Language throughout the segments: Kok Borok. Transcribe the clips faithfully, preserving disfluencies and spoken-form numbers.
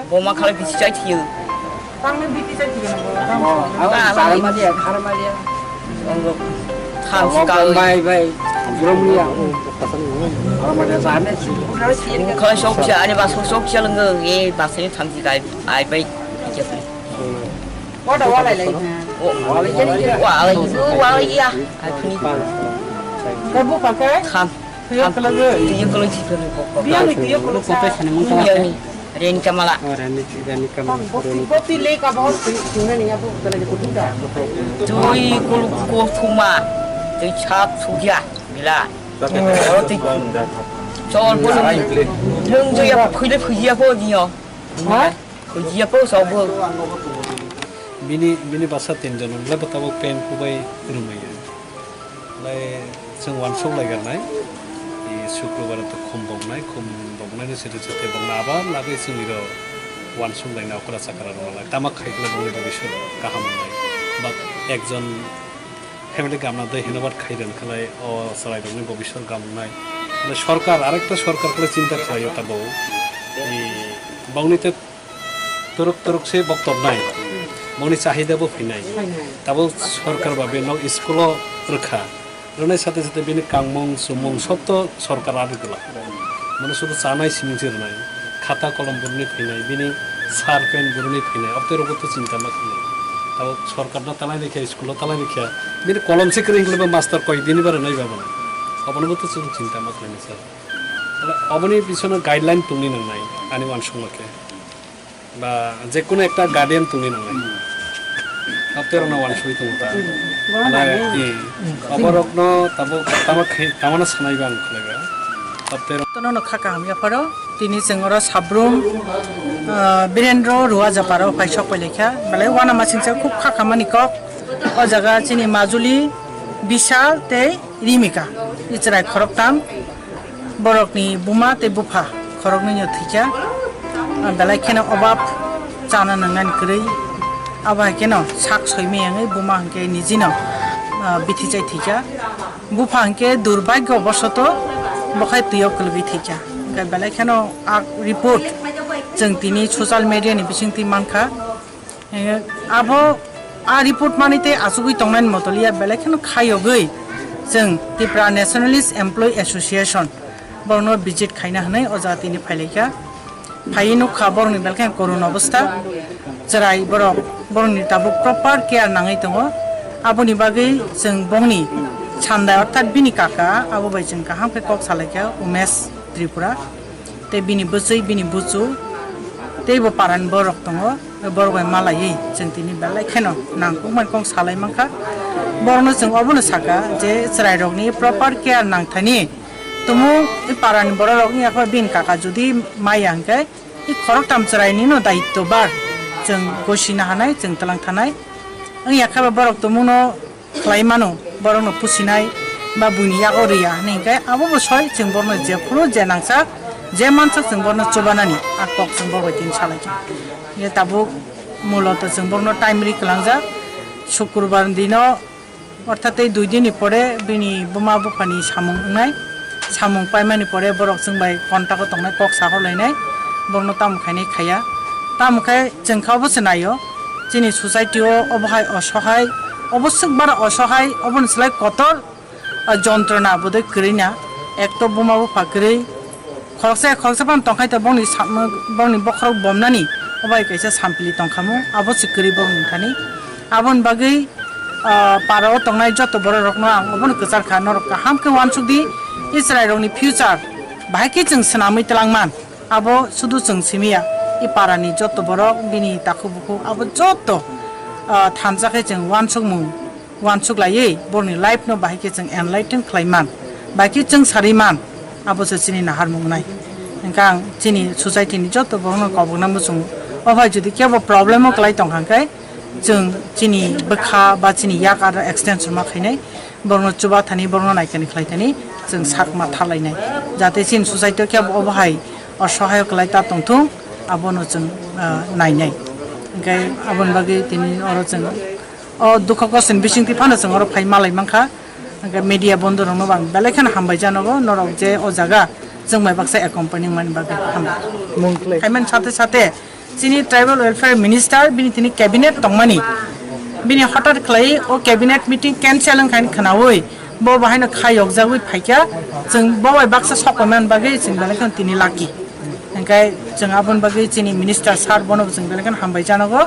Bo ma khala biti chai thiyo. Tangni biti chai thiyo na bo. Ang Ba, chara ba. Mali, khara mali. Ang tham Ang kawi. Bai, bai. Juromliya. Khara mali same si. Khala sok cha, ani ba sok sok cha lengo. E ba se tham si kai. Ai bai. Wada wala lai. Wala ya. Wala ya. Ai puni. Kabu pakai. Tham. Tuyo kologo. Tuyo kologo si kologo. Biyangni tuyo kologo sa. Biyangni. Reni Kamala. Oh, Rani, Rani Kamala. Boti, boti le ka bahut tu, tu ne niya tu kala je kutu da. Tui kul ko thuma. Tui chap sugya. Bila. Oro tui. Chol bolu. Nung jo ya phuile phuya po niyo. Ha? Phuya po so bo. Bini, bini basa tinjon, lebo tabok pen kubai rumaya. Lai chwng wansuk lai garnai. I Sukrobar to khum boknai, khum boknai ni sete sete bokna abar lagwi chwng iro wansuk lai na okra chakra rok lai. Tama khai khlai bokni bobiswt kaham wngnai. Ba ekjon family gamna dei hino bat khai ren khlai o chwrai rokni bobiswt gam wngnai. Mane sorkar, arekta sorkar khlai chinta khlai o tabo. I bokni te Torok torok se boktor nai. Boni chahida bo phinai. Phinai. Tabo sorkar ba beno school o rwkha. Rwnai sate sate bini kangmung, chumung sob to sorkar ari dwla. Mane sudu chanai sining se rwnai. Khata kolom burni phinai, bini sar pen burni phinai. Obte rogo to chinta ma khlai. Tabo sorkar no talai rikha, school o talai rikha. Bini kolom se kwrwi hingle ba master koi dini ba rwnai ba bana. Obono bo to chwng chinta ma khlai nai sir. Oboni bisono guideline tongwi nangnai, ani uansukma khe. Ba jekunu ekta guardian tongwi nangnai. Abterokno uansugwi tongo ta. Bono Ala, nangwi. Eh, oborokno tabuk tama khai, tamano sanai ba ang khlaiba. Abterok Tono no kha kaham yapharo, tini chwng oro sabrum, ah, Birendra Ruajaparo phai sok pai laikha. Belai uanama singcha khub kha khamani kok. O jaga chini Majuli, Bishal tei Rimika, i chwrai khoroktham, borokni buma tei bupha khoroknwino thwikha. Ah, belai kheno obab chana nwngnani kwrwi. Abo hai kheno sak soimai wngwi buma hwnkhe nijino, ah, bithi chai thwikha. Bupha hwnkhe durbhagyo bosoto bo khai twio kwlwgwi thwikha. Hwnkhe belai kheno a report chwng tini social media ni bisingtwi mankha. Eh, abo a report mani tei achugwi tongnani motoliya belai kheno khayogwi chwng Tipra Nationalist Employee Association borokno visit khaina hwnwi o jaga tini phailaikha. Phaiwi nukha borokni belai kheno korun obostha, chwrai borok, borokni tabuk proper care nangwi tongo. Aboni bagwi chwng bongni sandai orthat bini kaka abo bai chwng kaham khe kok salaikha Umesh Tripura. Tei bini bwswi, bini buchu, tei bo parani borok tongo, borok bai malaiwi chwng tini belai kheno nangkukmani kok salai mankha. Borokno chwng obono saka je chwrairokni proper care nangthani tumung i parani bororok wngya khe bini kaka jodi maya hwnkhe i khoroktham chwrainino daityo bar chwng gosina hanai, chwng twlang thanai. Wngya khe borok tumungno khlai mano, borokno pusinai ba buini yago riya hwnwi hwnkhe abo bo soi chwng borokno jephuru je nangsa, je mansak chwng borokno chubanani a kok chwng borok bai tini salaikha. Hwnkhe tabuk muloto chwng borokno time ri kwlangjak, Sukrubar dino orthat tei dui dini pore bini buma buphani samung wngnai. Samung paimani pore borok chwng bai contact o tongnai, kok sahor lainai, borokno tamo khainai khaiya. Tamo khe chwng khe obo se naio, chini society o obo hai osohai, obo swk bara osohai, oboni slai kotor, ah, jontrona bodoi kwrwi na. Ek to buma bupha kwrwi, khoroksa khoroksa phano tongkhai to bongni sakno, bongni bokhorok bomnani, obo hai kaisa sampli tongkhamu, abo se kwrwi borokni thani. Aboni bagwi ah, para o tongnai joto borok rokno ang obono kwchar kha, norok kaham khe uansuk di, i chwrai rokni future bahai khe chwng swnamwi twlang man, abo sudu chwng simi ya, i para ni joto borok bini takhuk bukhuk abo joto, ah, thansa khe chwng uansukmung, uansuk laiwi borokni life no bahai khe chwng enlighten khlai man, bahai khe chwng sarwi man, abo se chini naharmung nai. Hwnkhe ang chini society ni joto borok no kobokna muchungo, o bai jodi kebo problem o kwlai tong kha khe, chwng chini bwkha ba chini yak aro extension ma khainai, borokno chuba thani, borokno naikani khlai thani, chwng sak ma tharlainai, jate chini society o khe obo hai osohai kwlai ta tongthung, abono chwng, ah, nainai. Hwnkhe aboni bagwi tini oro chwng o dukha kosoni bisingtwi phano chwng oro phai malai mankha. Hwnkhe media bondhu rokno bo ang belai kheno hambai janogo, norok je o jaga chwng bai baksa accompany mani bagwi hambai. Mung kwlai. Haiman sate sate Chini tribal welfare minister bini tini cabinet tongmani, bini hotat khlai o cabinet meeting cancel wngkha hwnwi khwnawi bo bahaino kha yokjagwi phaikha. Chwng bo bai baksa sok paimani bagwi chwng belai kheno tini lucky. Hwnkhe chwng aboni bagwi chini minister sir bono chwng belai kheno hambai janago.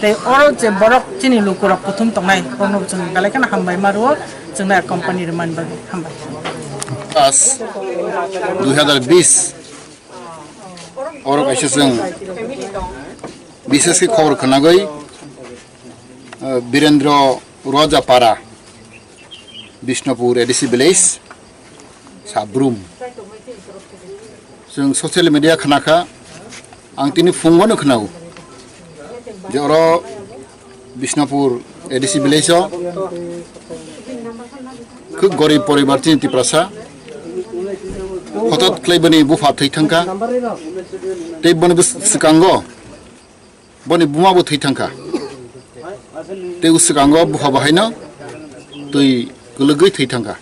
Tei oro je borok chini lukurok kuthum tongnai borokno chwng belai kheno hambai ma rwo, chwngno company rwmani bagwi hambai. As dui hazar bis oro kaisa chwng bishesh khe khobor khwnagwi, uh, Birendra Roja Para, Bishnupur A D C village, Sabrum. Chwng social media khwnakha, ang tini phungo no khwnao je oro Bishnupur A D C village o khub gorib poribar chini Tiprasa hotot khlai boni bupha thwi thangkha, tei boni bwswk-, swkango boni buma bo thwi thangkha, tei swkango bupha bahaino twi kwlwgwi thwi thangkha.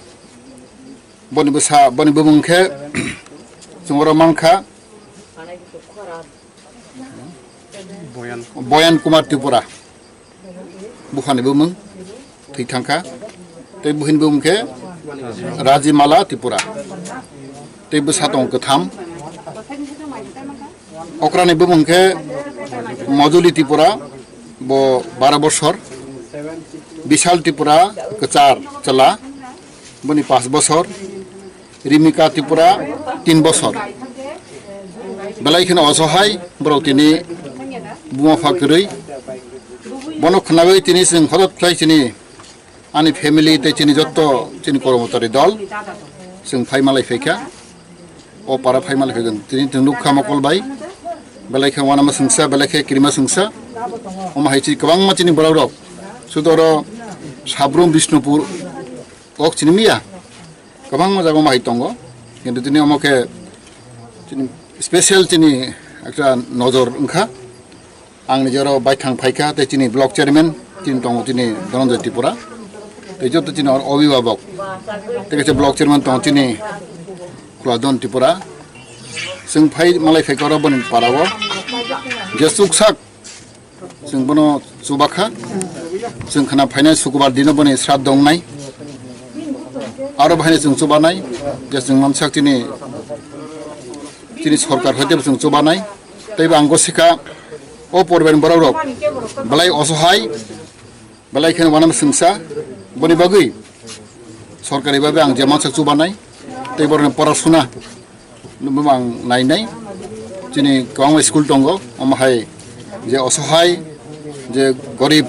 Boni bwsa, boni bumung khe chwng oro mankha Boyan Kumar Tripura, buphani bumung thwi thangkha, tei buhini bumung khe Rajimala Tripura, tei bwsa tong kwtham. Okrani bumung khe Mojuli Tripura, bo baro bosor, Bishal Tripura kwchar chwla, boni pash bosor, Rimika Tripura tin bosor. Belai kheno osohai borok tini buma pha kwrwi. Bono khwnagwi tini chwng hotot khlai chini ani family tei chini jotto chini kormochari dol chwng phai malai phaikha. O para phai malai phaikha tini chwng nukha mokol bai. Belai khe wanama swngsa, belai khe kirima swngsa. Omo hai chini kwbangma chini borok rok. Sudo oro Sabrum Bishnupur ok chini miya. Kwbangma jaga omo hai tongo, kintu tini omo khe chini special chini ekta nojor wngkha. Ang nijoro baithang phaikha tei chini block chairman chini tongo chini Dhananjay Tripura, tei joto chini oro obhibhabok tei kaisa block chairman tongo chini Kuladon Tripura. Chwng phai malai phaikha oro boni para o je chuksak. Chwng bono chubakha. Chwng khna phainai sukubar dino boni sraddho wngnai. Aro bahaino chwng chubanai. Je chwng mansak chini, chini sorkar hoitebo chwng chubanai. Teibo ang gosikha o poribarni borok rok belai osohai, belai kheno wanama swngsa. Boni bagwi sorkari babe ang je mansak chubanai. Tei borokni porasuna Nukmung ang nainai, chini kwbangma school tongo, omo hai je osohai, je gorib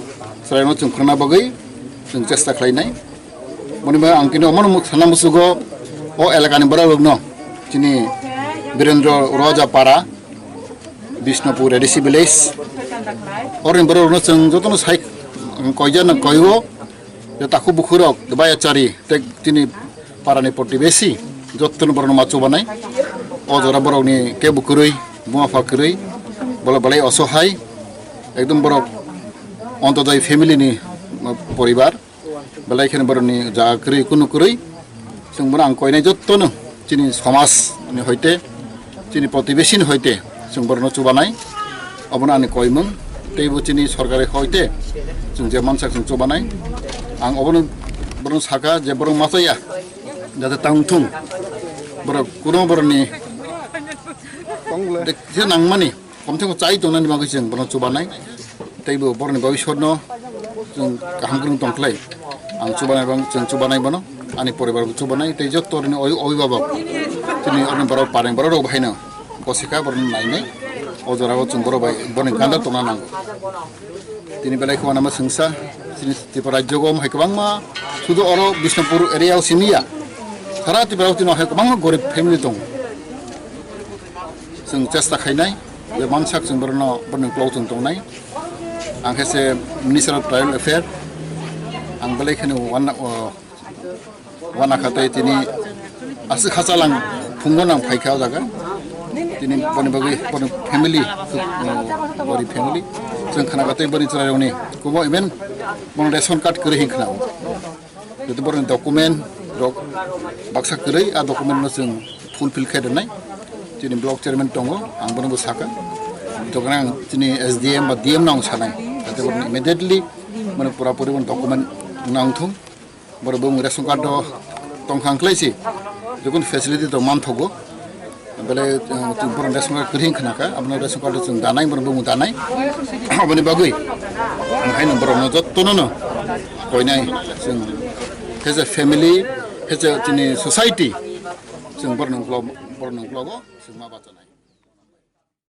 chwraino chwng khwrwngna bagwi chwng chesta khlainai. Boni bagwi ang tini omono mu-, sana musugo o elakani borok rokno, chini Birendra Roja Para, Bishnupur A D C village, oroni borok rokno chwng jotono sai koijana koigo, je takhuk bukhuk rok, baya chari, tei chini parani protibesi, jottoni borokno ma chubanai. O jora borokni kebo kwrwi, buma pha kwrwi, bole belai osohai, ekdom borok Antyodoi family ni, uh, poribar, belai kheno borokni jaga kwrwi, kunu kwrwi. Chwng bono ang koinai jottono chini somaj ni hoite, chini protibesi ni hoite chwng borokno chubanai. Obono ani koimung, teibo chini sorkari hoite chwng je mansak chwng chubanai. Ang obono borokno saka je borok machaya, jate tang thung. Borok kuno borokni de-, je nangmani, kom se kom chai tongnani bagwi chwng bono chubanai. Teibo borokni bhabishyotno chwng kaham kwrwng tong khlai. Ang chubanai bang, chwng chubanai bono, ani poribar bo chubanai, tei jotto rini obi-, obibabok, chini oroni borok pareng borok rok bahaino gosikha borokno nainai. O jorao chwng borok bai borokni ganda tongna nango. Tini belai khwna ma swngsa, chini Tripura rajyo o hai kwbangma, sudu oro Bishnupur area o simi ya, sara Tripura o tini hai kwbangma gorib family tongo. Chwng chesta khainai, je mansak chwng borokno, borokni uklok chwng tongnai. Ang khe se Minister of Tribal Affair, ang belai kheno wana, o, wana kha tei tini aswk hachalang phungo nang phaikha o jaga. Tini boni bagwi, boni family, o, boni family. Chwng khna kha tei boni chwrairokni kubo even bono ration card kwrwi hinkhna o. Joto borokni document rok baksa kwrwi, a document no chwng fulfill khe rwnai. Chini block chairman tongo, ang bono bo sakha. Toknang chini S D M ba D M nang sanai. Jate borok immediately mane pura puri bon document nang thung. Borok bung ration card do tongkhang khlai si. Jokon facility to man thogo. Bele, eh, chwng borok ration card kwrwi khnaka, abono ration card chwng danai, borok bung danai. Aboni bagwi. Haino borok no jotto no no. Koinai chwng as a family, as a chini society. Chwng borok nang vlog, borok nang vlog o, chwng ma bachanai.